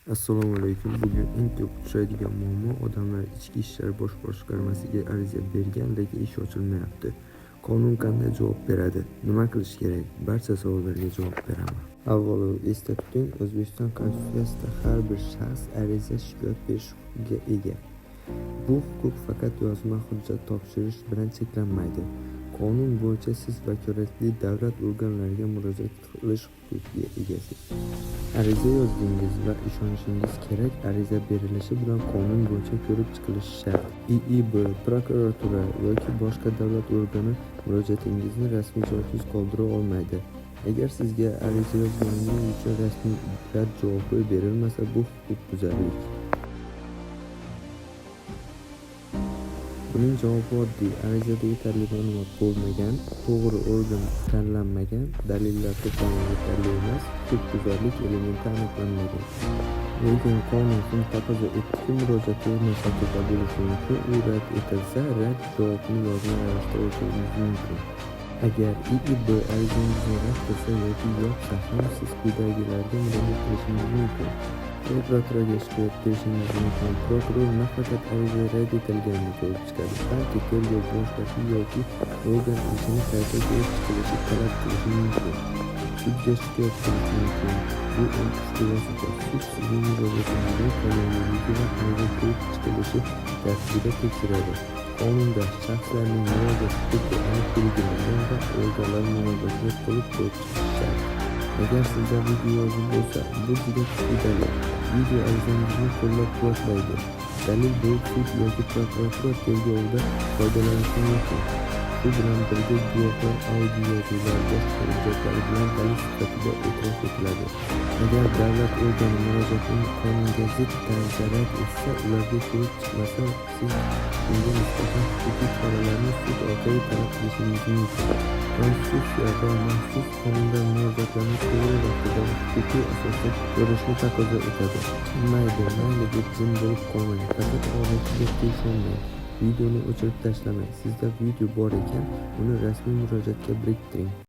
Assalomu alaykum. Bugun eng ko'p uchraydigan muammo: odamlar Ichki ishlar bosh boshqarmasiga ariza bergan, lekin ish ochilmayapti. Qonun qanday javob beradi? Nima qilish kerak? Barcha savollarga javob beraman. Avvalo esda tuting, O'zbekiston Konstitutsiyasida har bir shaxs ariza, shikoyat berish huquqiga ega. Bu huquq faqat yozma hujjat topshirish bilan cheklanmaydi. Qonun bo'yicha siz vakolatli davlat organlariga murojaat qilish huquqiga egasiz. Ariza yozdingiz va ishonishingiz kerak, ariza berilishi bilan qonun bo'yicha ko'rib chiqilishi shart. IIB, prokuratura yoki boshqa davlat organi murojaatingizni rasmiy javobsiz qoldira olmaydi. Agar sizga ariza yozganingiz uchun rasmiy rad javobi berilmasa, bu huquqbuzarlik. Buning javobi oddiy: arizada yetarli ma'lumot bo'lmagan, to'g'ri organ tanlanmagan, dalillar to'plami yetarli emas, huquqbuzarlik elementi aniqlanmagan. Lekin qonun shuni taqozo etdiki, murojaat yozma shaklda bo'lishi mumkin, u rad etilsa, rad javobini yozma ravishda olishingiz mumkin. Agar IIB arizangizni rad qilsa yoki yopsa ham, siz quyidagilarga murojaat qilishingiz mumkin. Prokuraturaga shikoyat berishingiz mumkin. Prokuror nafaqat ariza rad etilganini ko'rib chiqadi, balki tergov boshlashi yoki organ ishini qayta ko'rib chiqilishini talab qilishi mumkin. Sudga shikoyat qilish mumkin. Bu eng kuchli vosita. Sud sizning murojaatingizni qonuniyligi va ariza ko'rib chiqilishi tartibida tekshiradi. Qonunda shaxslarning murojaat huquqi aniq belgilangan va organlar murojaatni to'liq ko'rib chiqishi shart. Agar sizda videoyozuv bo'lsa, bu juda kuchli dalil. Video arizangizni qo'llab-quvvatlaydi. Dalil bo'lib sud yoki prokuratura tergovida foydalanishi mumkin. Shu bilan birga guvohlar, audioyozuvlar, boshqa hujjatlar bilan dalil sifatida e'tirof etiladi. Agar davlat organi murojaatni qonunga zid tarzda rad etsa, ularga ko'rib chiqmasa, siz bunga nisbatan huquqiy choralarni sud orqali talab qilishingiz mumkin. Konstitutsiya va maxsus qonunlar murojaatlarni to'g'ri vaqtida va huquqiy asosda ko'rishni taqozo etadi. Mayli, mayli deb jim bo'lib qolmang, faqat og'zaki gapga ishonmang. Videoni o'chirib tashlamang. Sizda video bor ekan, uni rasmiy murojaatga biriktiring.